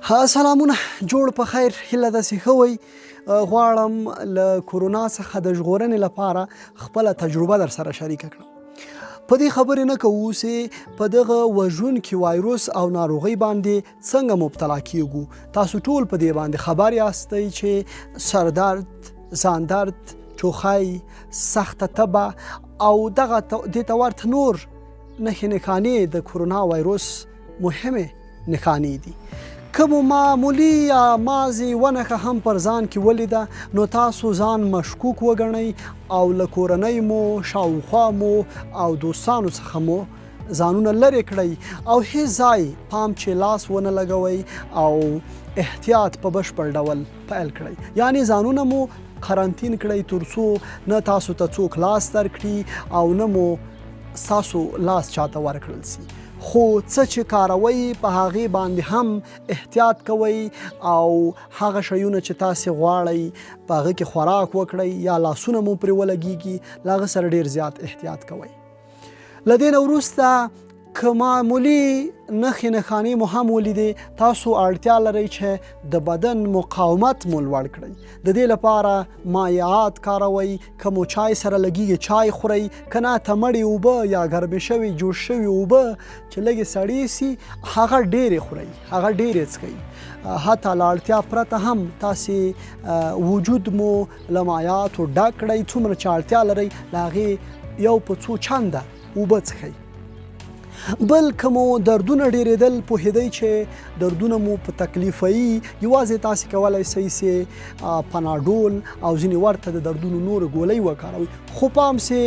سلامونه، جوړ په خیر، هیله ده چې ښه وئ. غواړم له کورونا څخه د ژغورنې لپاره خپله تجربه در سره شریکه کړم. په دې خبرې نه کوو چې په دغه وژونکي وایروس او ناروغۍ باندې څنګه مبتلا کیږو. تاسو ټول په دې باندې خبر یاستئ چې سردرد، ځان درد، ټوخی، سخته تبه او دغه دې ته ورته نور نښې نښانې د کورونا وایروس مهمې نښانې دي. که مو معمولي یا مازې یوه نښه هم پر ځان کې ولیده، نو تاسو ځان مشکوک وګڼئ او له کورنۍ مو، شاوخوا مو او دوستانو څخه مو ځانونه لرې کړئ او هیڅ ځای پام چې لاس ونه لګوئ او احتیاط په بشپړ ډول پیل کړئ. یعنی ځانونه مو قرنطین کړئ ترڅو نه تاسو ته څوک لاس درکړي او نه مو ستاسو لاس چاته ورکړل سي. خو څه چې کاروئ په هغې باندې هم احتیاط کوئ او هغه شیونه چې تاسې غواړئ په هغه کې خوراک وکړئ یا لاسونه مو پرې ولګیږي، له هغه سره ډیر زیات احتیاط کوئ. له دې نه وروسته که معمولي نښې نښانې مو هم ولیدې، تاسو اړتیا لرئ چې د بدن مقاومت مو لوړ کړئ. د دې لپاره مایعات کاروئ. که مو چای سره لګیږي چای خورئ، که نه تمړې اوبه یا ګرمې شوې جوش شوې اوبه چې لږې سړې سي هغه ډېرې خورئ، هغه ډېرې څښئ. حتی له اړتیا پرته هم تاسې وجود مو له مایعاتو ډک کړئ. څومره چې اړتیا لرئ له هغې یو په څو چنده اوبه څښئ. بل که مو دردونه ډېرېدل، پوهېدئ چې دردونه مو په تکلیفوي، یوازې تاسې کولی سئ چې پناډول او ځینې ورته د دردونو نورې ګولۍ وکاروئ، خو پام سي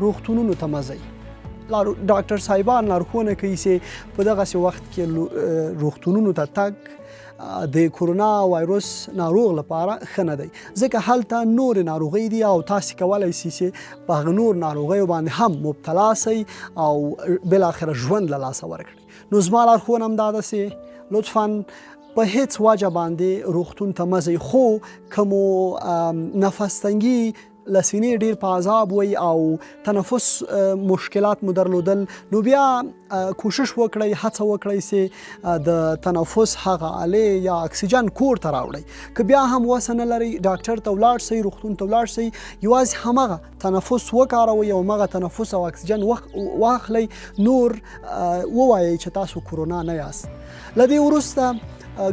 روغتونونو ته مه ځئ. ډاکټر صاحبان لارښوونه کوي چې په دغسې وخت کې روغتونونو ته تګ د کورونا وایروس ناروغ لپاره ښه نه دی، ځکه هلته نورې ناروغۍ دي او تاسې کولی سئ چې په هغه نور ناروغیو باندې هم مبتلا سئ او بالاخره ژوند له لاسه ورکړئ. نو زما لارښوونه هم دا ده چې لطفاً په هیڅ وجه باندې روغتون ته مه ځئ. خو که مو نفس تنګي له سینې ډیر په عذاب وئ او تنفس مشکلات مو درلودل، نو بیا کوشش وکړئ، هڅه وکړئ چې د تنفس هغه آلې یا اکسیجن کور ته راوړئ. که بیا هم وسه نه لرئ، ډاکټر ته ولاړ سئ، روغتون ته ولاړ سئ، یوازې هماغه تنفس وکاروئ او هماغه تنفس او اکسیجن واخلئ. نور ووایئ چې تاسو کورونا نه یاست. له دې وروسته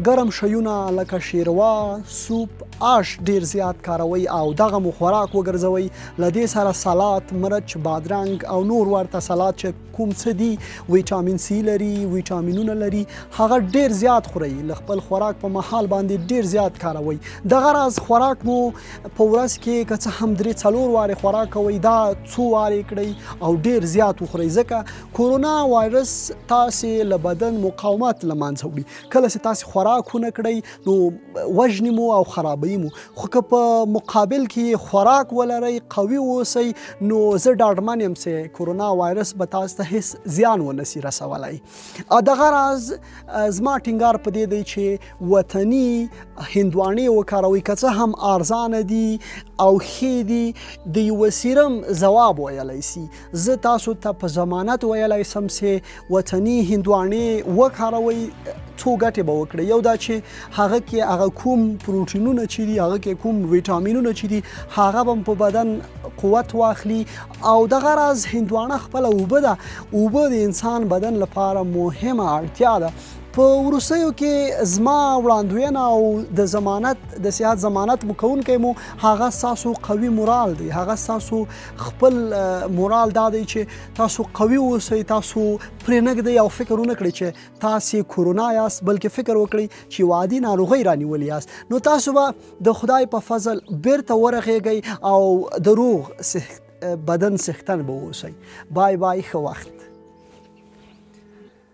ګرم شیونه لکه شیروا، سوپ، آش ډیر زیات کاروئ او دغه مو خوراک وګرځوئ. له دې سره سلات، مرچ، بادرنګ او نور ورته سلات چې کوم څه دي، ویټامین سي لري، ویټامینونه لري، هغه ډیر زیات خورئ. له خپل خوراک په مهال باندې ډیر زیات کاروئ. دغه راز خوراک مو په ورځ کې که څه هم 3-4 وارې خوراک کوئ، دا څو وارې کړئ او ډیر زیات وخورئ، ځکه کورونا وایرس تاسې له بدن مقاومت له منځه وړي. کله چې تاسې خوراک ونه کړئ نو وژني مو او خرابوي مو، خو که په مقابل کې خوراک ولرئ، قوي اوسئ، نو زه ډاډمن یم چې کورونا وایرس به تاسو ته هیڅ زیان ونه سي رسولی. دغه راز زما ټینګار په دې دی چې وطني هندواڼې وکاروئ، که څه هم ارزانه دي او ښې دي، د یوه سیرم ځواب ویلی سي. زه تاسو ته په ضمانت ویلی سم چې وطني هندواڼې وکاروئ، څو ګټې به وکړي. یو دا چې هغه کې هغه کوم پروتینونه چې دي، هغه کې کوم ویټامینونه چې دي، هغه به په بدن قوت واخلي. او دغه راز هندواڼه خپله اوبه ده، اوبه د انسان بدن لپاره مهمه اړتیا ده. په وروستیو کې زما وړاندوینه او د ضمانت، د صحت ضمانت مو کوونکی مو هغه ستاسو قوي مورال دی. هغه ستاسو خپل مورال دا دی چې تاسو قوي اوسئ، تاسو پرې نه ږدئ او فکر ونه کړئ چې تاسې کورونا یاست، بلکې فکر وکړئ چې یوه عادي ناروغۍ رانیولې یاست. نو تاسو به د خدای په فضل بیرته ورغېږئ او د روغ بدن څښتن به اوسئ. بای بای، ښه وخت.